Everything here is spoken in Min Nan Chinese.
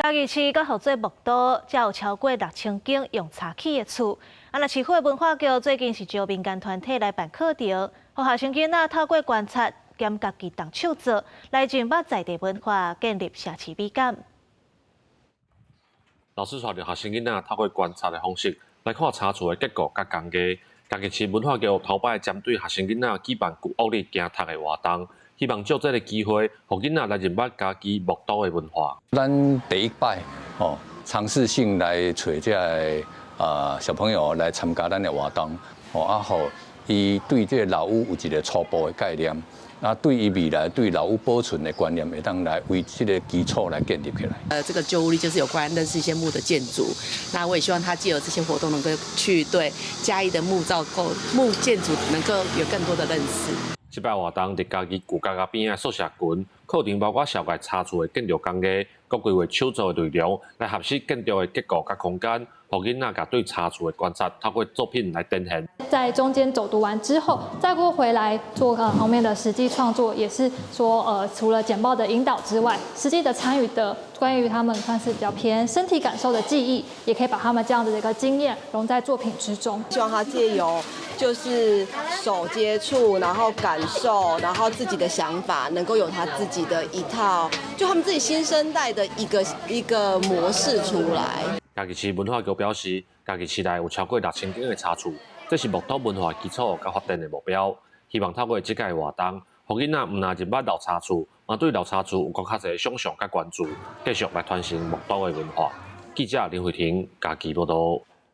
嘉義市閣號做木都，才有超過6000間用柴起的厝。啊，若市府的文化局最近是招民間團體來辦課程，予學生囡仔透過觀察兼家己動手做，來認捌在地文化，建立城市美感。老師帶著學生囡仔透過觀察的方式來看柴厝的結構佮工藝。嘉義市文化局頭擺針對學生囡仔舉辦舊屋里行讀的活動，希望藉這个機會，予囡仔來認捌嘉義木都的文化。咱第一擺吼，嘗試性來揣這个小朋友來參加咱的活動，吼啊，予伊對這个老屋有一个初步的概念，啊，對伊未來對老屋保存的觀念，會當來為這个基礎來建立起來。這個舊屋里就是有關認識一些木的建築，那我也希望他藉由這些活動，能夠去對嘉義的木造構木建築能夠有更多的認識。這擺活動佇嘉義舊甲街邊仔宿舍群，課程包括紹介柴厝的建築工藝、閣規劃手作的內容，來學習建築的結構佮空間，予囡仔共對柴厝的觀察透過作品來展現。在中間走讀完之後，再過回來做後面的實際創作，也是說除了簡報的引導之外，實際的參與的關於他們算是比較偏身體感受的記憶，也可以把他們這樣子的一個經驗融在作品之中。希望他借由就是手接觸，然後感受，然後自己的想法，能夠有他自己的一套，就他們自己新生代的一個一個模式出來。嘉義市文化局表示，嘉義市內有超過6000間的柴厝，這是木都文化基礎佮發展的目標。希望透過這個活動，予囡仔毋但認捌老柴厝，嘛對老柴厝有閣較濟想像佮關注，繼續來傳承木都的文化。記者林慧婷嘉義報道。